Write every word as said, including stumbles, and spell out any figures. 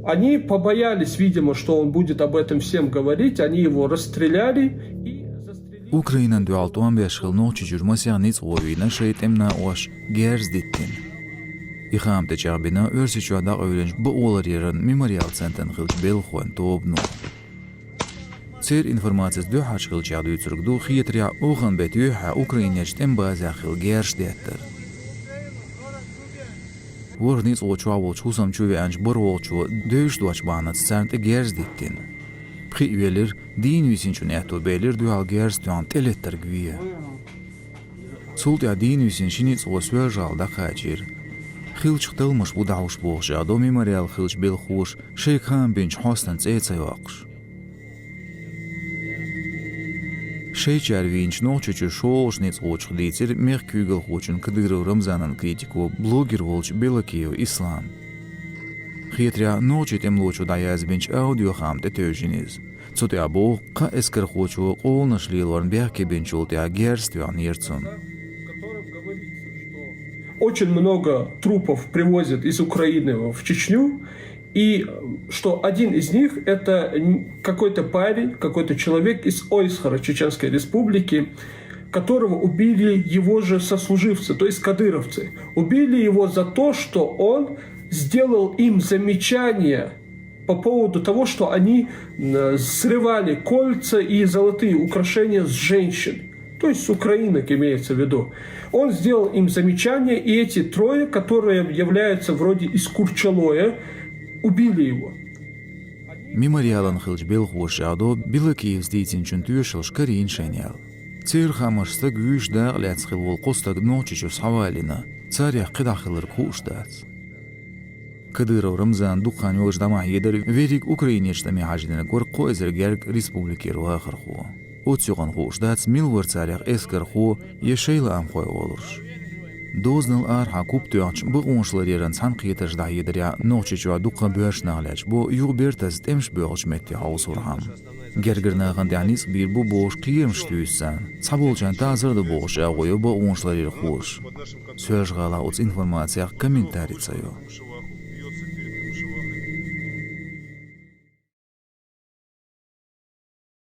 Они побоялись, видимо, что он будет об этом всем говорить, они его расстреляли и застрелили. Украинан дуьхьал тӀом беш хилла Нохчийчуьра масех ницкъ вийна шайн тӀеман накъош герз диттина. И хаам тӀечӀагӀбина Оьрсийчохь дӀакъевлинчу бакъоларъяран Мемориал центран хиллачу белхахойн тобано. Церан информацица дуьххьарчу хиллачех дуьйцург ду хетарехь, оханан беттан юьххьехь Украинерчу тӀеман базехь хилла герзаш деттар. ВорхӀ ницкъ чохь волчу хӀусам чу веанчу бархӀолгӀачо девзаш доцчу бахьанаца царна тӀе герз диттина. Пхиъ велира, дийна висинчунна аьтто белира дуьхьал герз тоьхна тӀелеттарг вен. Цул тӀаьхьа дийна висина ши ницкъ соьлжа-гӀала дӀакхачийра. Хиллачух талламаш бу дӀахьуш бохуш, аьлла, Мемориалехь хиллачу белхахоша шайга хаам бинчу хьостанан цӀе а ца йоккхуш. Шайчара вийначу Нохчийчуьра шолгӀачу ницкъ чух дийцира мехкан куьйгалхочун Кадыров Рамзанан критико, блогер волчу Белокиев Ислама. Хетарехь, нохчийн тӀемалочо дӀаязбинчу аудиохаамна тӀетевжина иза. Цу тӀехь боху, кхаа эскархочо къоланаш лелорна бехке бинчул тӀаьхьа герз тоьхнера цунна. Очень много трупов привозят из Украины в Чечню, и э, что один из них — это н- какой-то парень, какой-то человек из Ойсхара Чеченской Республики, которого убили его же сослуживцы, то есть кадыровцы. Убили его за то, что он сделал им замечание по поводу того, что они э, срывали кольца и золотые украшения с женщин. То есть с украинок имеется в виду. Он сделал им замечание, и эти трое, которые являются вроде из Курчалоя, убили его. Мемориалан хиллачу белхахоша аьлла, Белокиевс дийцинчун тоьшаллаш карийна шайна аьлла. Церан хаамашца, стаг вуьйш дакъа лаьцна хилла волу кхо стаг Нохчийчу схьавалийна, царех кхидӀа хилларг хууш дац. Кадыров Рамзана дукха хан йолчу дӀа ма хьедар, верриг Украинерчу тӀаме хьаждинарг вара кхо эзар гергга республикера вахархо. Оццу юкъана хууш дац, мила вара царех эскархо я шайн лаамхой олуш. Дозанал арахьа куп тоьхначу бакъонашларъяран цхьаьнакхетарш дӀахьедарехь, Нохчийчохь дуккха боьрша нах лечбо, юха бертаза тӀемаш боьлхучу метте хьовсурхьама. Гергара нахана тӀехь ницкъ бийр бу бохуш кхерамаш туьйсу царна. Цхьаболчарна таӀзар а ду бохуш агӀо йо бакъонашларъярхоша. Соьлжа-ГӀалахь оцу информацех комментарий ца йо.